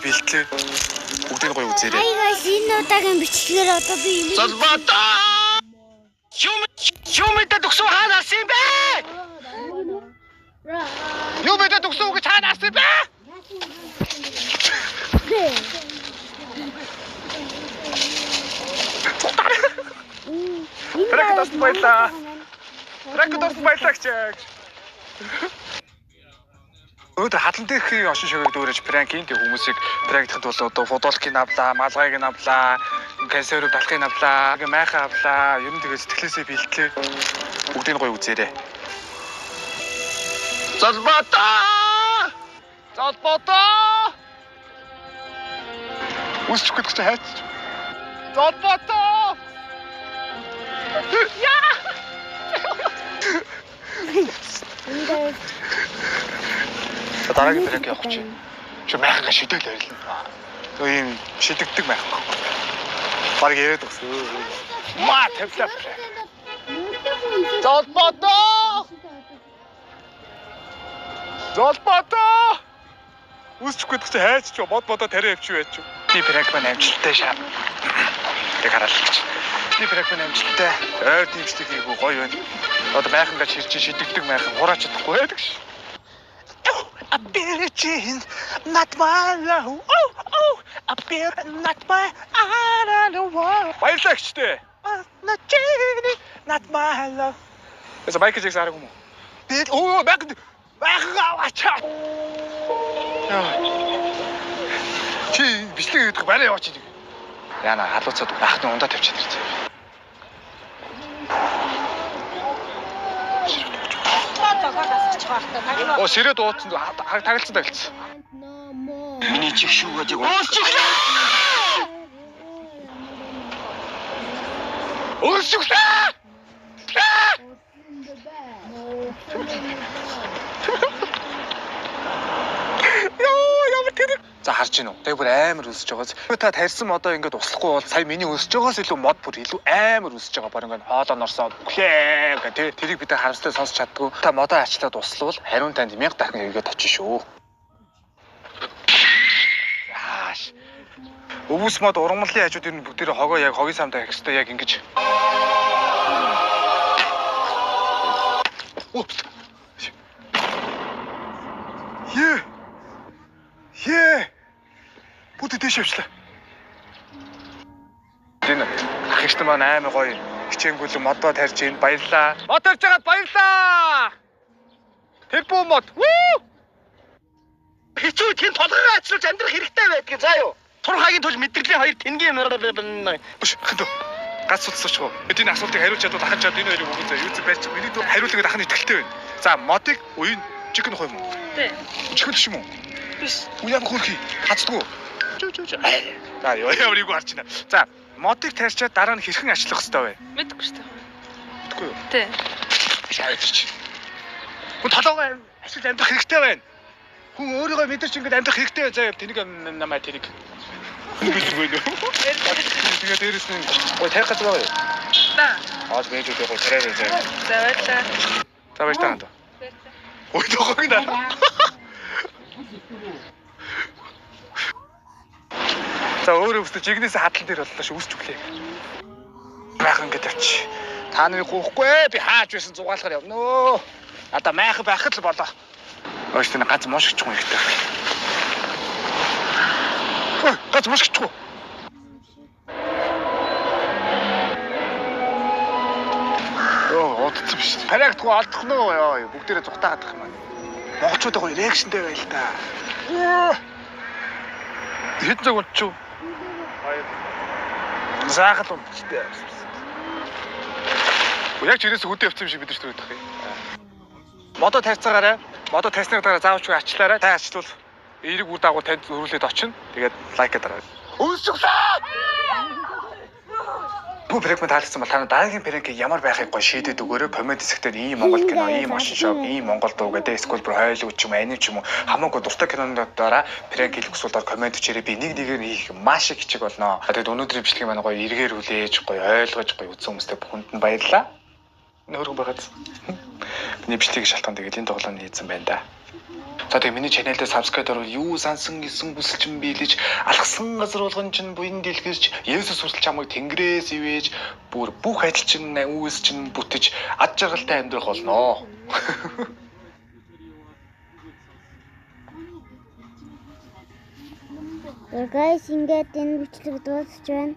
бэлтлээ. Бүгдийг гоё үзээрэй. Hi guys, энэ удаагийн бичлэгээр одоо би энийг Золбоо! Юм мэдээд өгсөн хаана арсан юм бэ? Юм мэдээд өгсөн үг хаана арсан юм бэ? Prank доост баярлаа. Prank доост баярлаа гэж. Өнөөдөр хадлан дээрхийн оршин шогийг дүүрэж prank ийн тэг хүмүүсийг prank дахад бол одоо футболкийг авлаа, малгайг нь авлаа, консерв талхыг авлаа, майхаа авлаа. Ер нь тэгээ сэтгэлээсээ бэлтлээ. Бүгдийг гоё үзээрэй. Золбоо! Золбоо! Үсчих гэдэг чинь хайч. Золбоо! Яа! Дараагийн prank явах чи. Чи майхангаа шидээл арилна. Тэгээ ийм шидэгдэг майхан. Бараг яриад багс. Маа тавилаа. Золбоо! Золбоо! Үсчих гэдэг чи хайч чи мод модоо тариа явчих байж. Би prank маань амжилттай шаа. Тэг хараал гэж. Би prank маань амжилттай. Ойр дэмжлэг хийгүү гоё байна. Одоо майхангаа чирч шидэгдэг майхан хураач чадахгүй байдаг ш. A Billie Jean, not my love. Oh, oh, a beer, not my I don't know. Баярлалаа гчтэй. Not Jean, not my love. Эсэ Майкл Джексон хараг юм уу? Би оо майхан майхан аваачаа. Чи бичлэг хийдэг барай яваач. Яна халууцаад ахны ундаа тавьчихад ирсэн. Оо сэрээд ууцсан тагалцсан тагалцсан. Миний чих шүүгээд яг уусчихлаа. Өсөглөө. Йоо ямар тэр. За харж гинүү. Тэг бүр амар өсөж байгаас. Та тарьсан модоо ингээд услахгүй бол сая миний өсөж байгаас илүү мод бүр илүү амар өсөж байгаа. Бүр ингээд хоолоо норсоо өглөө гэх тэ. Тэрийг бид харамстай сонсч чаддгүй. Та модоо ачлаад услуул хариун танд 1000 дахин эргээд очиж шүү. Яаш. Өвс мод ургамлын хажууд ер нь бүгдээрээ хогоо яг хогийн самдаа их хэвээр яг ингэж. Е. Е. Бүгд дэш явчлаа. Энэ ах эгч маань амар гоё хичээнгүйлэн модоо тарьж ийн баярлаа. Мод тарьж байгаад баярлаа. Тэрбум мод. Вүү! Хичүү тэн толгойн ажиллаж амьдрах хэрэгтэй байдгийг заа юу. Турхагийн тул мэдрэлийн хоёр тэнгийн Биш хэнтэ. Гац судалсаач гоо. Бид энэ асуултыг хариулж чадвал ахын чад энэ хоёрыг өгөн заа. Юу ч барьж миний дүү хариулдаг ахын итгэлтэй байна. За модыг уян чикен нөх юм уу? Тий. Чикен биш юм уу? Биш. Үу ямар хөрхий. Хацдгүй. За ёо ямар юу гарч байна. За модыг тарьчаад дараа нь хэрхэн ачлах хэвээр вэ? Мэдгүй шүү дээ. Мэдгүй юу? Тий. Шаардч. Хүн толгой ашиглаж амьдрах хэрэгтэй байна. Хүн өөрийгөө мэдэрч ингэж амьдрах хэрэгтэй заяа тэнийг намаа тэрийг. Бэлгүй нөө. Тэгээ дээрэс нь гой тарих газар байгаа юу? Да. Аа бэж үү гой тариарай заяа. За баярлалаа. За баярлалаа ханд. Ой тогыг дараа. За өөрөө өстө жигнэсээ хадлан дээр боллоо шүү үсч өглөө. Майхан ингэ тавьчих. Та нарыг гоохгүй ээ би хааж байсан зугаалахаар явнөө. Одоо майхан байх л болоо. Өөш тань гац муушгчих юм ихтэй. Ой гац муушгчих. Йоо удцсан биш. Парагтгүй олдох нөө ёо бүгдээрээ зүхтаагаад байх юм аа. Монголчууд гоё реакшнтэй байл та. Хэдэн цаг унтчих вэ? Заахал унтчихтэй. Яг ч ерөөсө хөдөө явсан юм шиг бид нар ч төрөх юм. Модоо тарьцаагаарай. Модоо тарьсны дараа заавчгүй ачлаарай. Та ачлвал эерэг үр дагавар танд өрүүлээд очино. Тэгээд лайк дараарай. Өсөглөө! Бүү prank мань таалагдсан бол та нар дараагийн prank ямар байхыг гоё шийдээд өгөөрэй. Comment хэсэгтэр ийм Монгол кино, ийм оршин шоу, ийм Монгол дуу гэдэг эсвэл бүр хойлог ч юм уу, аним ч юм уу хамаагүй дуртай киноны дараа prank хийх хүсвэл доор comment бичээрэй. Би нэг нэгээр нь хийх маш их хичээх болно. Тэгээд өнөөдрийн бичлэгийн маань гоё эргээр хүлээж, гоё ойлгож, гоё үзсэн хүмүүстээ бүхэнд нь баярлалаа. Нөөргөн байгаад. Миний бичлэгийг шалтгаан тэгээд энэ тоглоомыг хийсэн байна да. За тэгээ миний channel дээр subscribe дарвал юу сансан исэн хүсэл чинь биелэж, алхсан газар болгон чинь буян дэлгэрч, Есүс хүртэл чамайг тэнгэрээс ивэж, бүр бүх ажил чинь үйлс чинь бүтэж, ад жаргалтай амьдрах болноо. Guys, ингээд энэ бичлэг дуусч байна.